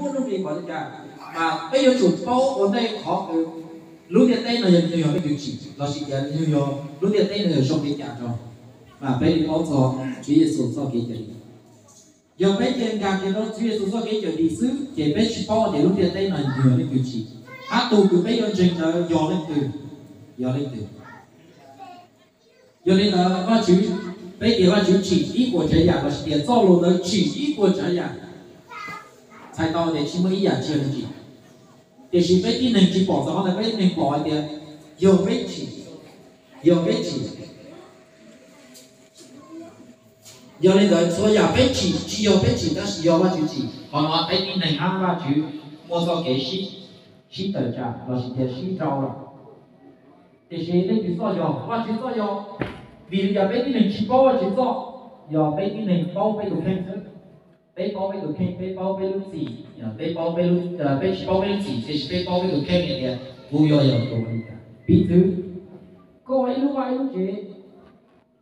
Muaj nuj nqis npaum li cas, mas peb yuav tsum paub ua ntej qhov lub ntiaj teb no yog, nws yog leej twg tsim lossis tias nws yog lub ntiaj teb no yog zoo li cas rau, mas peb li paub txog Tswv Yexus txoj kev cawm dim. Yog peb cia nkag kiag rau Tswv Yexus txoj kev cawm dim xwb ces peb tsis paub tias lub ntiaj teb no nws yog leej twg tsim, hab tus uas peb yuav ntseeg ntawd yog leej twg, yog leej twg. Yog li ntawd Vajtswv, peb tias Vajtswv tsim ib puas tsav yam lossis tias txoj lus ntawd tsim ib puas tsav yam, txhais tau tias tsis muaj ib yam tsis yog nws tsim. Tiam sis peb tib neeg tsis pom txog qhov ntawd, peb tib neeg pom hais tias yog peb tsim, yog peb tsim. Yog li ntawd txhua yam peb tsim tsis yog peb tsim tab sis yog Vajtswv tsim, qhov no peb tib neeg hab Vajtswv muaj txoj kev sib tawm tsam lossis tias sib nrau lawm. Tiam sis leej twg txoj yog? Vajtswv txoj yog. Vim li cas peb tib neeg tsis paub Vajtswv txoj? Yog peb tib neeg paub peb tus kheej xwb. Peb paub peb tus kheej, peb paub peb lub txim, peb paub peb lub, peb tsis paub peb lub txim tiam sis peb paub peb tus kheej hais tias kuv yuav yog tus li cas. Piv txwv, koj ua ib lub vaj ib lub tsev,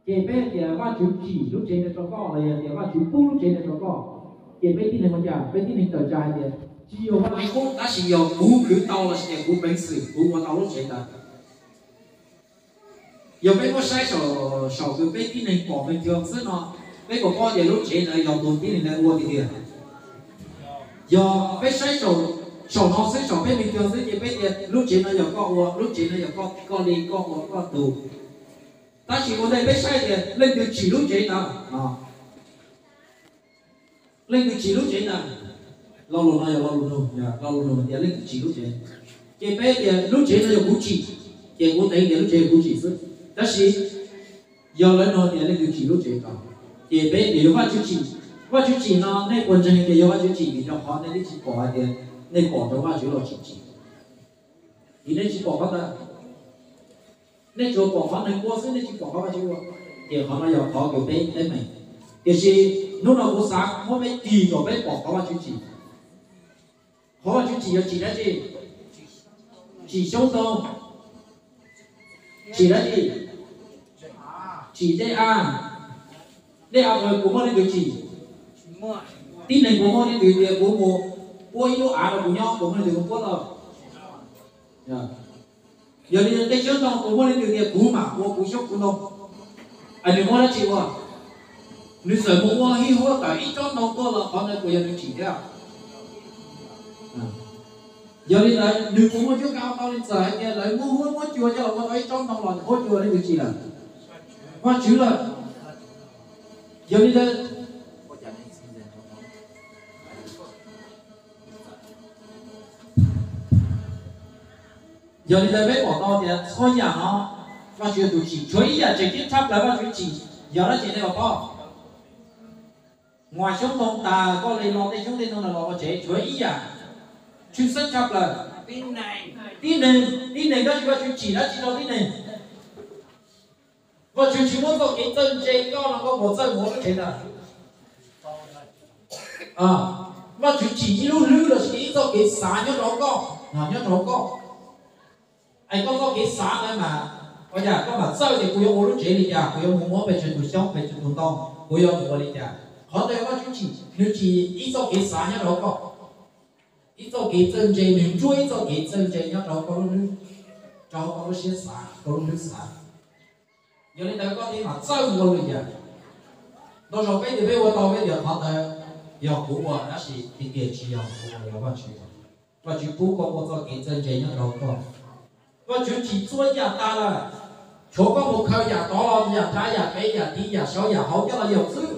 ces peb hais tias Vajtswv tsim lub tsev ntawd rau koj los yog tias Vajtswv pub lub tsev ntawd rau koj, ces peb tib neeg ua cas? Peb tib neeg tawm tsam hais tias tsis yog Vajtswv pub tab sis yog kuv khwv tau lossis tias kuv peev xwm kuv ua tau lub tsev ntawd. Yog peb muab saib saum, saum kws peb tib neeg pom me tug xwb no, peb puas paub tias lub tsev ntawd yog tus tib neeg ntawd ua tiag tiag? Yog peb saib saum no xwb, saum peb me tug xwb ces peb tias lub tsev no yog koj ua, lub tsev no yog koj, koj li koj ua koj tug. Tab sis ua ntej peb saib tias leej twg tsim lub tsev ntawd. Leej twg tsim lub tsev ntawd? Lo lus no yog lo lus nug, lo lus nug tias leej twg tsim lub tsev. Ces peb tias lub tsev no yog kuv tsim, ces kuv teev tias lub tsev yog kuv tsim xwb. Tab sis yog lawv nug tias leej twg tsim lub tsev ko, ces peb tias yog Vajtswv tsim. Vajtswv tsim no nej puas ntseeg tias yog Vajtswv tsim vim rau qhov nej twb tsis pom hais tias nej pom rau Vajtswv los tsis tsim. Vim nej tsis pom qhov ntawd, nej tsuas pom qhov neeg ua xwb, nej tsis pom qhov Vajtswv ua. Ces qhov no yog qhov kws peb teeb meem. Tiam sis hnub no kuv xav muab peb tig kom peb pom qhov Vajtswv tsim. Qhov Vajtswv tsim yog tsim dab tsi? Tsim xyoob ntoo, tsim dab tsi? Tsim dej av. Dej av puas muaj leej twg tsim? Tib neeg puas muaj leej twg tias kuv mus puab ib lub av rau kuv nyob, puas muaj leej twg mus puab tau? Yog li tej xyoob ntoo puas muaj leej twg tias kuv mam ua kuv xyoob kuv ntoo? Es nws muab dab tsi ua? Nws txawm mus ua hij huab tawm ib tsob ntoo tuaj los qhov ntawd puas yog nws tsim thiab? Yog li ntawd nws puas muaj cuab kav ua tau li txawm hais tias lawv muab huab muab cua coj los ua tau ib tsob ntoo los huab cua leej twg tsim lawm? Vajtswv lawm. Yog li ntawd, yog li ntawd peb pom tau tias txhua yam no Vajtswv yog tus tsim, tshuav ib yam tseem ceeb tshaj plaws Vajtswv tsim, yog dab tsi nej puas paub? Muas xyoob ntoo tas koj li lo tej xyoob tej ntoo no los ua tsev, tshuav ib yam tshwj xeeb tshaj plaws. Tib neeg, tib neeg dab tsi Vajtswv tsim dab tsi rau tib neeg? Vajtswv tsis muab txoj kev txawj ntse koj no koj puas txawj mus ua lub tsev ntawd? Vajtswv tsim ib lub hlwb lossis ib txoj kev xav nyob rau hauv koj, nyob rau hauv koj. Es koj txoj kev xav ntawd mas, ua cas koj mam txawj tias kuv yuav ua lub tsev li cas, kuv yuav mus muab pes tsawg tus xyoob, pes tsawg tus ntoo, kuv yuav mus ua li cas? Qhov ntawd Vajtswv tsim, nws tsim ib txoj kev xav nyob rau hauv koj. Ib txoj kev txawj ntse, nws ntsuab ib txoj kev txawj ntse nyob rau hauv koj lub hlwb, rau hauv koj lub siab xav, koj lub hlwb xav. Yog li ntawd koj thiaj mam txawj ua lwm yam. Ntau zaus peb tias peb ua tau, peb tias qhov ntawd yog kuv ua, tab sis tiag tiag tsis yog kuv ua, yog Vajtswv. Vajtswv pub koj muaj txoj kev txawj ntse nyob rau koj. Vajtswv tsim txhua yam tas lawm, tshuav koj mus khaws yam tod los, yam nrad yam pem yam tid yam saud yam hauv coj los yaum xwb.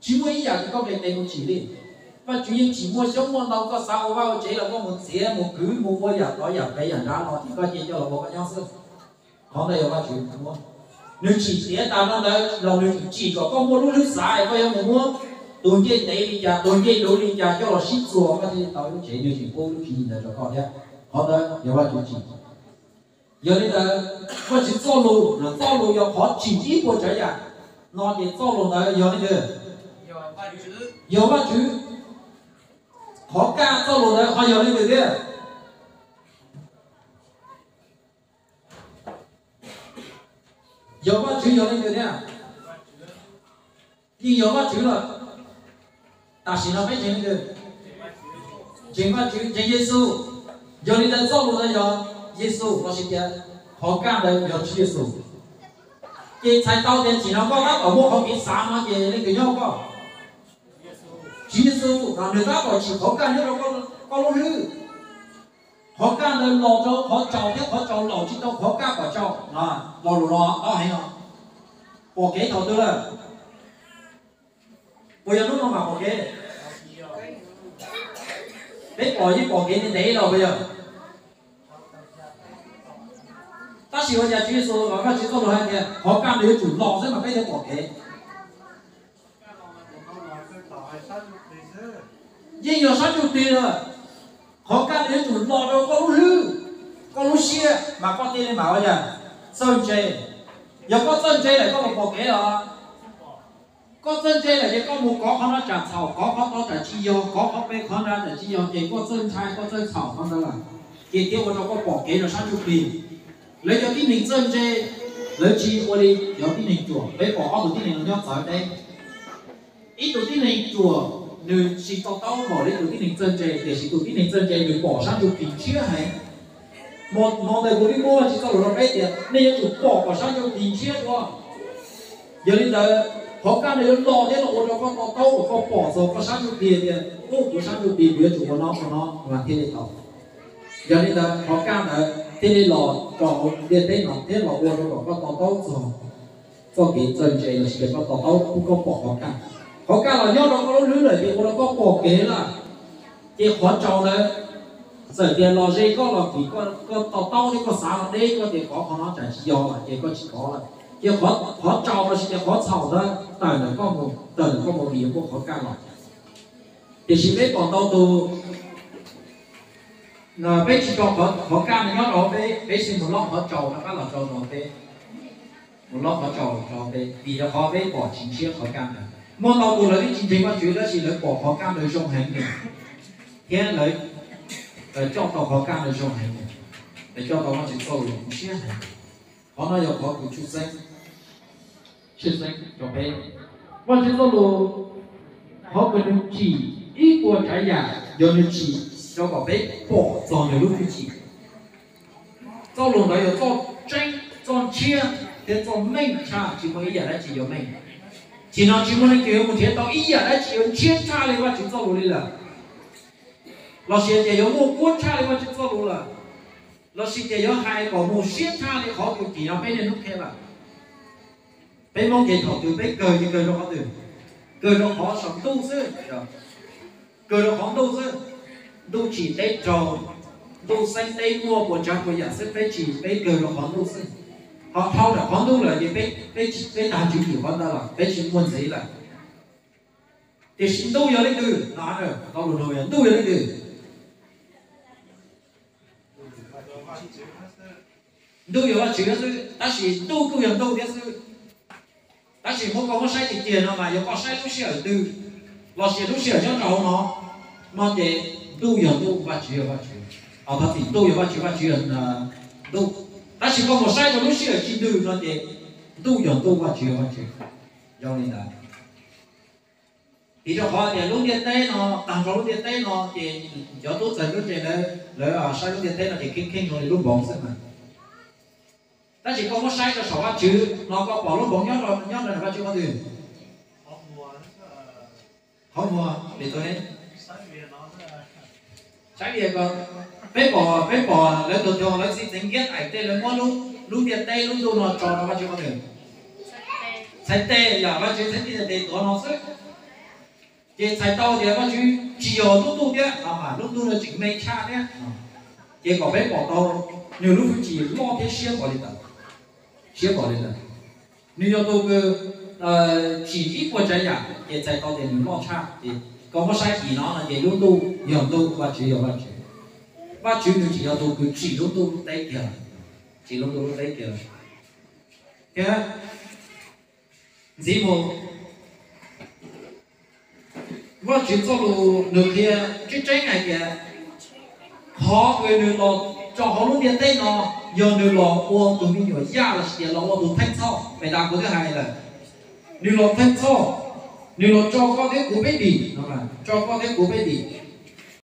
Tsis muaj ib yam kws koj nqis tes mus tsim li. Vajtswv yeej tsim muaj xyoob muaj ntoo, koj xav ua vaj ua tsev los koj mus txiav mus kwv mus ua yam tod yam pem yam nrad los ces koj cia coj los ua koj nyob xwb. Qhov ntawd yog Vajtswv muab. Nws tsim tiav tas no ntawd los nws tseem tsim kom koj muaj lub hlwb xav es koj yuav mus muab tus ncej ntev li cas, tus ncej luv li cas coj los sib txuas koj thiaj li tau lub tsev, nws tseem pub lub tswv yim ntawd rau koj thiab. Qhov ntawd yog Vajtswv tsim. Yog li ntawd, Vajtswv txoj lus, txoj lus yog qhov tsim ib puas tsav yam no ces txoj lus ntawd yog leej twg? Yog Vajtswv. Qhov kaj txoj lus ntawd ho yog leej twg thiab? Yog Vajtswv, yog leej twg thiab? Yeej yog Vajtswv lawm. Tam sim no peb ntseeg leej twg? Ntseeg Vajtswv, ntseeg Yexus. Yog li ntawd txoj lus ntawd yog Yexus los sis tias qhov kaj ntawd yog Tswv Yexus. Ces txhais tau tias tsim no koj tab tom muaj qhov kev xav no ces leej twg nyob koj? Tswv Yexus, nws tab tom tsim qhov kaj nyob rau koj lub hlwb. Qhov kaj ntawd los rau qhov tsaus thiab qhov tsaus laum tsis tau qhov kaj kom tsaus. Lo lus no ob heev no. Pom kev thaum twg lawm? Puas yog hnub no mam pom kev? Peb pom yeej pom kev ntev ntev los puas yog? Tab sis ua cas Tswv Yexus los Vajtswv txoj lus hais tias qhov kaj ntawd yuav tsum los xwb mas peb thiaj pom kev? Yeej yog sab ntsuj plig lawm. Qhov kaj ntawd yuav tsum los rau koj lub hlwb, koj lub siab mas koj thiaj li mam ua yam txawj ntse. Yog koj txawj ntse lawm koj mam pom kev los? Koj txawj ntse lawm ces koj mus kov qhov no tsam txhaum, kov qhov tod tsam tsis yog, kov qhov pem qhov nrad tsam tsis yog, ces koj txawj ntshai koj txawj txhaum qhov ntawd lawm, ces thiaj ua rau koj pom kev rau sab ntsuj plig. Lawv cov tib neeg txawj ntse, lawv tsis ua li cov tib neeg ruam. Peb pom ob tug tib neeg no nyob txawv deb. Ib tug tib neeg ruam nws tsis to taub npaum li tus tib neeg txawj ntse, tiam sis tus tib neeg txawj ntse nws pom sab ntsuj plig ntshiab heev. Hmo ntawd kuv twb muab Vajtswv txoj lus rau peb tias nej yuav tsum pom kom sab ntsuj plig ntshiab dua. Yog li ntawd, qhov kaj ntawd yuav los thiab los ua rau koj to taub kom koj pom txog koj sab ntsuj plig tias, ub, kuv sab ntsuj plig kuv yuav tsum ua no ua no mas thiaj li tau. Yog li ntawd qhov kaj ntawd thiaj li los rau hauv ntiaj teb no thiab los ua rau kom koj to taub txog txoj kev txawj ntse los sis tias koj to taub pub koj pom qhov kaj. Qhov kaj los nyob rau koj lub hlwb lawm ces ua rau koj pom kev lawm. Ces qhov tsaus ntawd txawm tias los ze koj los vim koj to taub thiab koj xav los deb koj tias kov qhov no tsam tsis yog lawm ces koj tsis kov lawm. Ces qhov tsaus los sis tias qhov txhaum ntawd tawm ntawm koj mus, tawm ntawm koj mus vim yog muaj qhov kaj los. Tiam sis peb pom ntau tus, peb tsis tso qhov kaj ntawd nyob rau peb, peb sim mus lob qhov tsaus rov qab los rau peb, mus lob qhov tsaus rau peb vim rau qhov peb pom tsis ntshiab qhov kaj ntawd. Muaj ntau tus lawv twb tsis ntseeg Vajtswv tab sis lawv pom qhov kaj ntawd zoo heev li, thiab lawv coj tau qhov kaj ntawd zoo heev li, lawv coj tau Vajtswv txoj lus ntshiab heev. Qhov no yog qhov kws tshwj xeeb, tshwj xeeb rau peb. Vajtswv txoj lus, qhov kws nws tsim ib puas tsav yam yog nws tsim rau kom peb pom txog nws lub hwj chim. Txoj lus ntawd yog txoj tseeb, txoj ntshiab thiab txoj meej tshaj, tsis muaj ib yam dab tsi yuav meej. Tsim no tsis muaj leej twg yuav mus nrhiav tau ib yam dab tsi yuav ntshiab tshaj li Vajtswv txoj lus li lawm, los sis tias yuav muaj kuab tshaj li Vajtswv txoj lus lawm, los sis tias yuav hais kom mus siab tshaj li qhov kws tsim no peb niaj hnub qhia lawm. Peb Hmoob ces thaum twg peb kawg ces kawg rau qhov twg? Kawg rau qhov saum ntuj xwb, kawg rau qhov ntuj xwb. Ntuj tsim teb raug, ntuj xeeb teb muaj puas tsav puas yam xwb, peb tsis, peb kawg rau qhov ntuj xwb. Ho dhau ntawm qhov ntuj lawm ces peb, peb tsis, peb tag tswv yim qhov ntawd lawm, peb tsis muaj ntxiv lawm. Tiam sis ntuj yog leej twg? Tau lus nug yog ntuj yog leej twg? Ntuj yog Vajtswv xwb, tab sis ntuj kuj yog ntuj thiab xwb. Tab sis muab koj muab saib tiag tiag no mas yog koj saib lub sij hawm twg, los sis lub sij hawm nyob rau hauv no, no ces ntuj yog ntuj, Vajtswv yog Vajtswv. Thov txim, ntuj yog Vajtswv, Vajtswv yog ntuj. Tab sis koj mus saib rau lub sij hawm tsis ntws no ces ntuj yog ntuj, Vajtswv yog Vajtswv. Yog li ntawd, vim rau qhov tias lub ntiaj teb no, tag nrho lub ntiaj teb no ces cov tub txawg tub ntse lawv, lawv saib lub ntiaj teb no ces kheej kheej zoo li lub npoov xwb mas. Tab sis koj muab saib rau saum Vajtswv no koj pom lub npoov nyob, nyob rau ntawm Vajtswv qhov twg? Qhov muag, saib li ko, peb pom, peb pom lawv tug tug lawv txiv txeev nkiab aim tej lawv muab lub, lub ntiaj teb lub ntuj no tso rau Vajtswv qhov twg? Txhais tes, yog Vajtswv txhais tes tes tuav no xwb. Ces txhais tau tias Vajtswv tsis yog lub ntuj thiab, lub ntuj no tseem me tshaj thiab. Ces kom peb pom tau nws lub hwj chim loj thiab siab npaum li ntawd, siab npaum li ntawd. Nws yog tus kws tsim ib puas tsav yam ces txhais tau tias nws loj tshaj. Ces koj muab saib kis no no ces lub ntuj yog ntuj, Vajtswv yog Vajtswv. Vajtswv nws tseem yog tus kws tsim lub ntuj lub teb kiag, tsim lub ntuj lub teb kiag. Thiab ntxiv mus, Vajtswv txoj lus nws qhia tseeb tseeb hais tias qhov uas nws los rau hauv lub ntiaj teb no yog nws los ua tus me nyuam yaj los sis tias los ua tus theej txhoj. Pem tas kuv twb hais lawm, nws los theej txhoj, nws los tso koj thiab kuv peb dim, tso koj thiab kuv peb dim.